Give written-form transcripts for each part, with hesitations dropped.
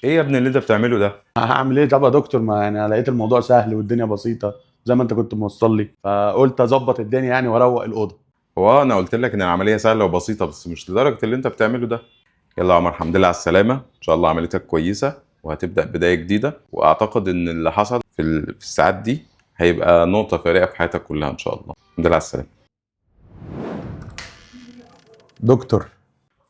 ايه يا ابني اللي انت بتعمله ده؟ هعمل ايه طب يا دكتور؟ ما يعني لقيت الموضوع سهل والدنيا بسيطة زي ما انت كنت موصل لي، فقلت اظبط الدنيا يعني واروق الاوضه. هو انا قلت لك ان العملية سهلة وبسيطه، بس مش لدرجة اللي انت بتعمله ده. يلا يا عمر، الحمد لله على السلامه، ان شاء الله عمليتك كويسة وهتبدا بداية جديده، واعتقد ان اللي حصل في الساعات دي هيبقى نقطة فارقه في حياتك كلها ان شاء الله. الحمد لله على السلامه. دكتور،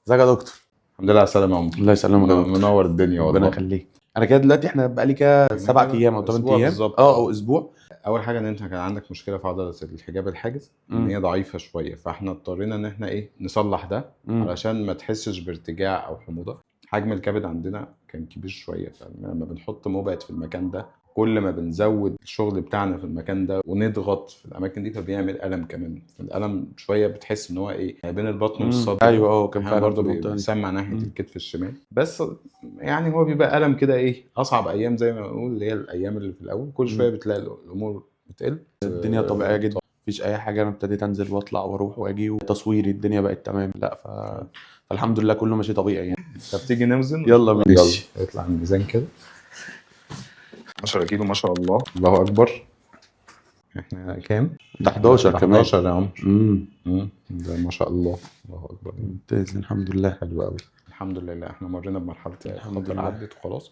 ازيك يا دكتور؟ الحمد لله على السلامة يا عمر. الله يسلمك يا دكتور. منور الدنيا ربنا والله. يخليك. انا كده دلوقتي احنا بقالي كده 7 كده ايام او 8 أسبوع ايام بالظبط. اه، او اسبوع. اول حاجة ان انت كان عندك مشكلة في عضلة الحجاب الحاجز، ان هي ضعيفة شويه، فاحنا اضطرينا ان احنا ايه نصلح ده علشان ما تحسش بارتجاع او حموضه. حجم الكبد عندنا كان كبير شويه، فلما بنحط مبعد في المكان ده، كل ما بنزود الشغل بتاعنا في المكان ده ونضغط في الاماكن دي فبيعمل الم كمان. فالالم شوية بتحس ان هو ايه بين البطن والصدر. ايوه اه، كان احيانا فعلا برضه في المنطقة دي. بيسمع ناحية الكتف الشمال، بس يعني هو بيبقى الم كده ايه اصعب ايام زي ما بنقول، اللي هي الايام اللي في الاول. كل شوية بتلاقي الامور بتقل. الدنيا طبيعية جدا، مفيش اي حاجه. انا ابتديت انزل واطلع واروح واجي، وتصويري الدنيا بقت تمام. لا فالحمد لله كله ماشي طبيعي يعني. طب تيجي نوزن؟ يلا بينا. يلا اطلع الميزان كده. 10 كيلو ما شاء الله، الله اكبر. احنا كام؟ ده 11 ده كمان. 11 يا عمر. ده ما شاء الله، الله اكبر. ممتاز، الحمد لله. حلو قوي، الحمد لله. احنا مرينا بمرحلة الحمد الخطر لله. عدت وخلاص.